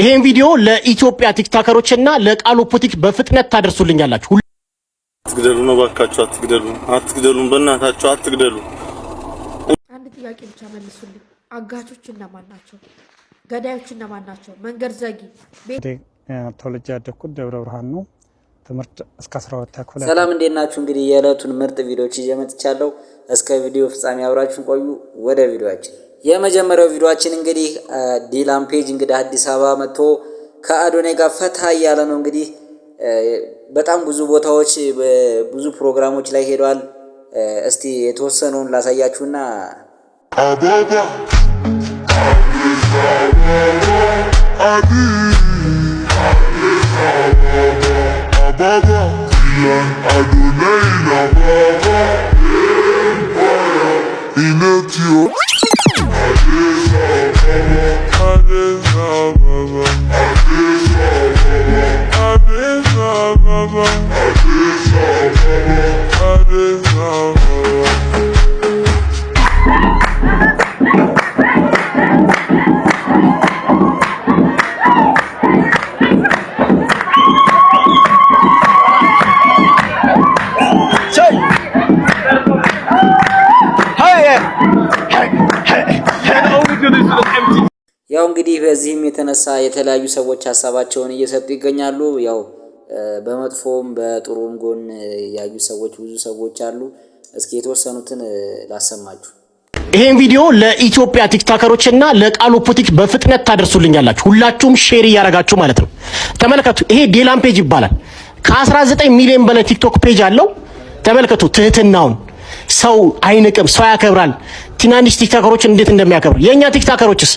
ይሄን ቪዲዮ ለኢትዮጵያ ቲክታከሮችና ለቃሉ ፖቲክ በፍጥነት ታደርሱልኛላችሁ። አትግደሉ ነው ባካችሁ፣ አትግደሉ፣ አትግደሉ፣ በእናታችሁ አትግደሉ። አንድ ጥያቄ ብቻ መልሱልኝ። አጋቾች እነማን ናቸው? ገዳዮች እነማን ናቸው? መንገድ ዘጊ። ተወልጄ ያደግኩት ደብረ ብርሃን ነው። ትምህርት እስከ 12 ክፍል። ሰላም፣ እንዴት ናችሁ? እንግዲህ የዕለቱን ምርጥ ቪዲዮዎች ይዤ መጥቻለሁ። እስከ ቪዲዮ ፍጻሜ አብራችሁን ቆዩ። ወደ ቪዲዮአችን፣ የመጀመሪያው ቪዲዮአችን እንግዲህ ዲላን ፔጅ እንግዲህ አዲስ አበባ መጥቶ ከአዶናይ ጋር ፈታ እያለ ነው። እንግዲህ በጣም ብዙ ቦታዎች፣ ብዙ ፕሮግራሞች ላይ ሄደዋል። እስቲ የተወሰነውን ላሳያችሁና አበባ አበባ ዲላን አዶናይ አበባ ኢነትዮ አዲስ አበባ አዲስ አበባ አዲስ አበባ አዲስ አበባ። ያው እንግዲህ በዚህም የተነሳ የተለያዩ ሰዎች ሀሳባቸውን እየሰጡ ይገኛሉ። ያው በመጥፎም በጥሩም ጎን ያዩ ሰዎች ብዙ ሰዎች አሉ። እስኪ የተወሰኑትን ላሰማችሁ። ይሄን ቪዲዮ ለኢትዮጵያ ቲክታከሮችና ለቃሉ ፖቲክ በፍጥነት ታደርሱልኛላችሁ። ሁላችሁም share እያደረጋችሁ ማለት ነው። ተመልከቱ፣ ይሄ ዴላን ፔጅ ይባላል። ከ19 ሚሊዮን በላይ ቲክቶክ page አለው። ተመልከቱ ትህትናውን። ሰው አይንቅም፣ ሰው ያከብራል። ትናንሽ ቲክታከሮችን እንዴት እንደሚያከብር፣ የእኛ ቲክታከሮችስ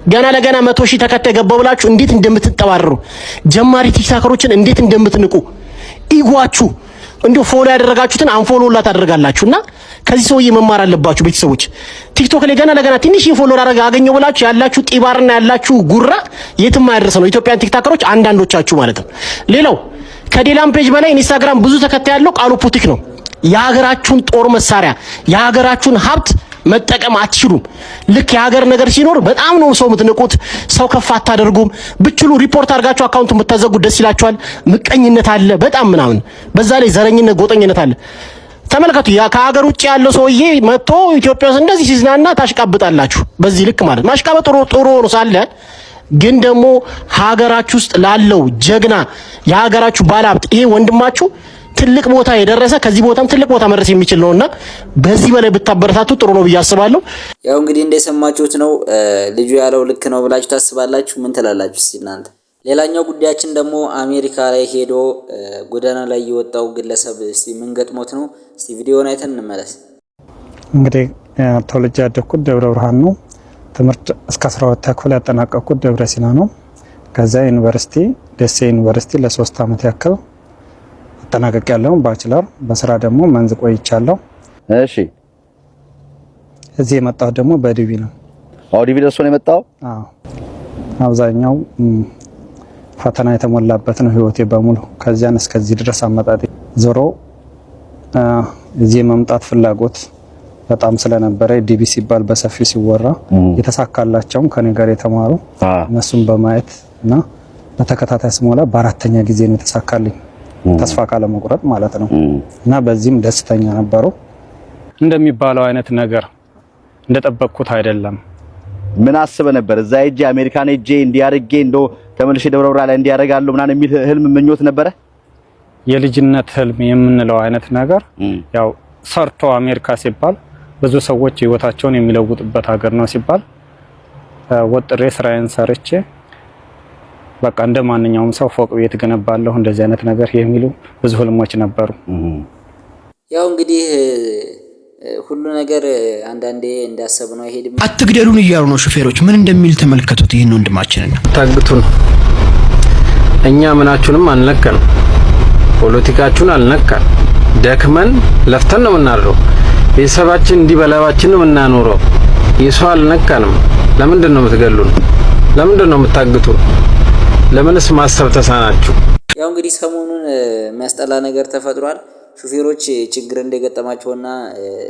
ገና ለገና 100,000 ተከታይ ገባው ብላችሁ እንዴት እንደምትጠባረሩ፣ ጀማሪ ቲክታከሮችን እንዴት እንደምትንቁ፣ ego አችሁ እንዲሁ follow ያደረጋችሁትን unfollow ላ ታደርጋላችሁ። እና ከዚህ ሰውዬ መማር አለባችሁ ቤተሰቦች። ቲክቶክ ላይ ገና ለገና ትንሽ follow አደረገ አገኘው ብላችሁ ያላችሁ ጢባርና ያላችሁ ጉራ የትም አያደርስ ነው። ኢትዮጵያን ቲክታከሮች አንዳንዶቻችሁ ማለት ነው። ሌላው ከዴላን ፔጅ በላይ ኢንስታግራም ብዙ ተከታይ ያለው ቃሉ ፑቲክ ነው። የሀገራችሁን ጦር መሳሪያ፣ የሀገራችሁን ሀብት መጠቀም አትችሉም። ልክ የሀገር ነገር ሲኖር በጣም ነው ሰው የምትንቁት። ሰው ከፍ አታደርጉም። ብችሉ ሪፖርት አድርጋችሁ account ኡን ብታዘጉ ደስ ይላችኋል። ምቀኝነት አለ በጣም ምናምን፣ በዛ ላይ ዘረኝነት፣ ጎጠኝነት አለ። ተመልከቱ፣ ያ ከሀገር ውጭ ያለው ሰውዬ መጥቶ ኢትዮጵያ ውስጥ እንደዚህ ሲዝናና ታሽቃብጣላችሁ። በዚህ ልክ ማለት ማሽቃበጥ ጥሩ ጥሩ ሆኖ ሳለ ግን ደግሞ ሀገራችሁ ውስጥ ላለው ጀግና የሀገራችሁ ባለሀብት ይሄ ወንድማችሁ ትልቅ ቦታ የደረሰ፣ ከዚህ ቦታም ትልቅ ቦታ መድረስ የሚችል ነውና በዚህ በላይ ብታበረታቱ ጥሩ ነው ብዬ አስባለሁ። ያው እንግዲህ እንደሰማችሁት ነው። ልጁ ያለው ልክ ነው ብላችሁ ታስባላችሁ? ምን ትላላችሁ እስቲ እናንተ? ሌላኛው ጉዳያችን ደግሞ አሜሪካ ላይ ሄዶ ጎዳና ላይ የወጣው ግለሰብ እስቲ ምን ገጥሞት ነው? እስቲ ቪዲዮውን አይተን እንመለስ። እንግዲህ ተወልጄ ያደግኩት ደብረ ብርሃን ነው። ትምህርት እስከ 12 ክፍል ያጠናቀቅኩት ደብረ ሲና ነው። ከዛ ዩኒቨርሲቲ፣ ደሴ ዩኒቨርሲቲ ለ3 ዓመት ያክል አጠናቀቅ ያለው bachelor፣ በስራ ደግሞ መንዝ ቆይቻለሁ። እዚህ የመጣሁት ደግሞ በዲቪ ነው። አዎ፣ ዲቪ ደርሶ ነው የመጣው። አዎ፣ አብዛኛው ፈተና የተሞላበት ነው ህይወቴ በሙሉ። ከዚያን እስከዚህ ድረስ አመጣጤ ዞሮ እዚህ የመምጣት ፍላጎት በጣም ስለነበረ ዲቪ ሲባል በሰፊው ሲወራ የተሳካላቸውም ከኔ ጋር የተማሩ እነሱን በማየት እና በተከታታይ ስሞላ በአራተኛ ጊዜ ነው የተሳካልኝ። ተስፋ ካለመቁረጥ ማለት ነው። እና በዚህም ደስተኛ ነበሩ። እንደሚባለው አይነት ነገር እንደጠበቅኩት አይደለም። ምን አስበህ ነበር? እዛ ሄጄ፣ አሜሪካን ሄጄ እንዲያርጌ እንደው ተመልሼ ደብረ ብርሃን ላይ እንዲያደርጋለሁ ምናምን የሚል ህልም ምኞት ነበረ? የልጅነት ህልም የምንለው አይነት ነገር፣ ያው ሰርቶ አሜሪካ ሲባል ብዙ ሰዎች ህይወታቸውን የሚለውጡበት ሀገር ነው ሲባል ወጥሬ ስራዬን ሰርቼ በቃ እንደ ማንኛውም ሰው ፎቅ ቤት ገነባለሁ እንደዚህ አይነት ነገር የሚሉ ብዙ ህልሞች ነበሩ። ያው እንግዲህ ሁሉ ነገር አንዳንዴ እንዳሰብነው አይሄድም። አትግደሉን እያሉ ነው ሹፌሮች። ምን እንደሚል ተመልከቱት። ይህን ወንድማችንን። ታግቱን፣ እኛ ምናችሁንም አልነካን፣ ፖለቲካችሁን አልነካን። ደክመን ለፍተን ነው የምናድረው። ቤተሰባችን እንዲህ በላባችን ነው የምናኖረው። የሰው አልነካንም። ለምንድን ነው የምትገሉን? ለምንድን ነው የምታግቱን? ለምንስ ማሰብ ተሳናችሁ? ያው እንግዲህ ሰሞኑን የሚያስጠላ ነገር ተፈጥሯል። ሹፌሮች ችግር እንደገጠማቸውና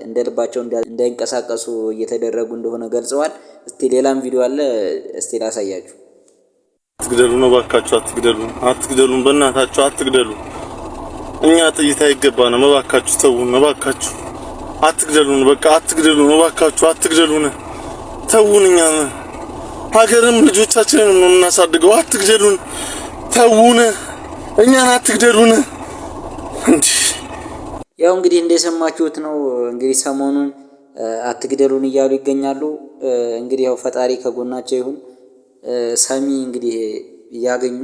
እንደ ልባቸው እንዳይንቀሳቀሱ እየተደረጉ እንደሆነ ገልጸዋል። እስቲ ሌላም ቪዲዮ አለ፣ እስቲ ላሳያችሁ። አትግደሉን፣ እባካችሁ አትግደሉን፣ አትግደሉን፣ በእናታችሁ አትግደሉ። እኛ ጥይት አይገባንም። እባካችሁ ተዉን፣ እባካችሁ አትግደሉን፣ በቃ አትግደሉን፣ እባካችሁ አትግደሉን፣ ተዉን። እኛ ሀገርም ልጆቻችንን ነው የምናሳድገው። አትግደሉን፣ ተዉን፣ እኛን አትግደሉን። እንዲህ ያው እንግዲህ እንደሰማችሁት ነው። እንግዲህ ሰሞኑን አትግደሉን እያሉ ይገኛሉ። እንግዲህ ያው ፈጣሪ ከጎናቸው ይሁን፣ ሰሚ እንግዲህ እያገኙ።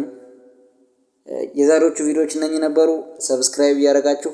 የዛሬዎቹ ቪዲዮዎች እነኚህ ነበሩ። Subscribe እያደረጋችሁ